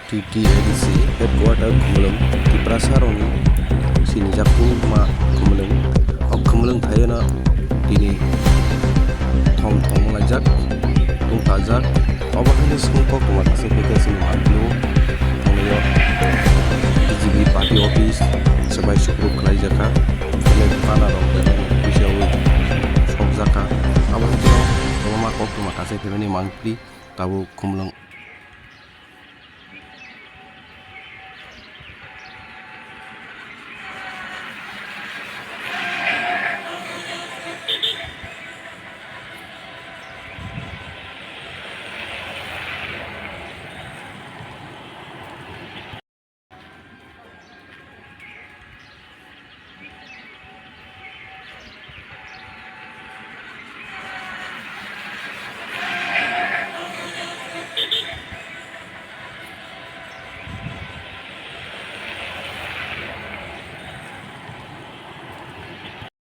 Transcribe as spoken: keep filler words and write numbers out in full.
T T A D C headquarter Khumulwng, Tiprasa rokni sinijakma Khumulwng. O Khumulwng thaino tini thom thom laijak, tongthajak. Obo haino songkok tongma kaisa khe sini mangpili o. Thangnaio B J P party office swbai sukruk khlaijakha. Belai phano rok belai puisa ui sokjakha. Abo haino kwbangma koktwma kaisa khe mani mangpili tabuk Khumulwng.